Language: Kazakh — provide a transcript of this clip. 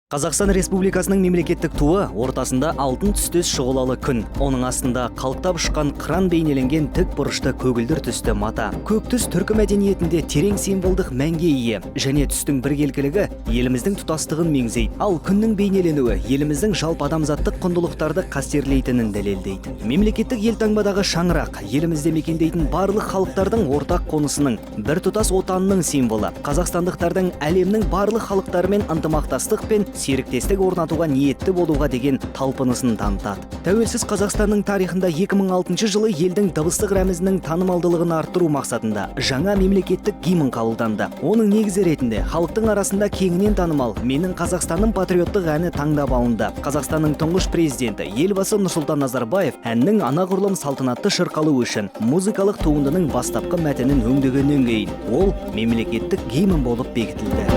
Қазақстан Республикасының мемлекеттік туы ортасында алтын түстес шұғылалы күн. Оның астында қалықтап ұшқан қыран бейнеленген тік бұрышты көгілдір түсті мата. Көк түс түркі мәдениетінде терең символдық мәнге ие және түстің біркелкілігі еліміздің тұтастығын меңзейді. Ал күннің бейнеленуі еліміздің жалпы адамзаттық құндылықтарды қастерлейтінін дәлелдейді. Мемлекеттік елтаңбадағы шаңырақ елімізде мекендейтін барлық халықтардың ортақ қонысының, біртұтас отанының символы. Қазақстандықтардың әлемнің барлық халықтарымен ынтымақтастық пен серіктестік орнатуға ниетті болуға деген талпынысын танытады. Тәуелсіз Қазақстанның тарихында 2006 жылы елдің дыбыстық рәмізінің танымалдылығын арттыру мақсатында жаңа мемлекеттік гимн қабылданды. Оның негізі ретінде халықтың арасында кеңінен танымал «Менің Қазақстаным» патриоттық әні таңдап алынды. Қазақстанның тұңғыш президенті Елбасы Нұрсұлтан Назарбаев әннің анағұрлым салтанатты шырқалуы үшін музыкалық туындының бастапқы мәтінін өңдегеннен кейін ол мемлекеттік гимн болып бекітілді.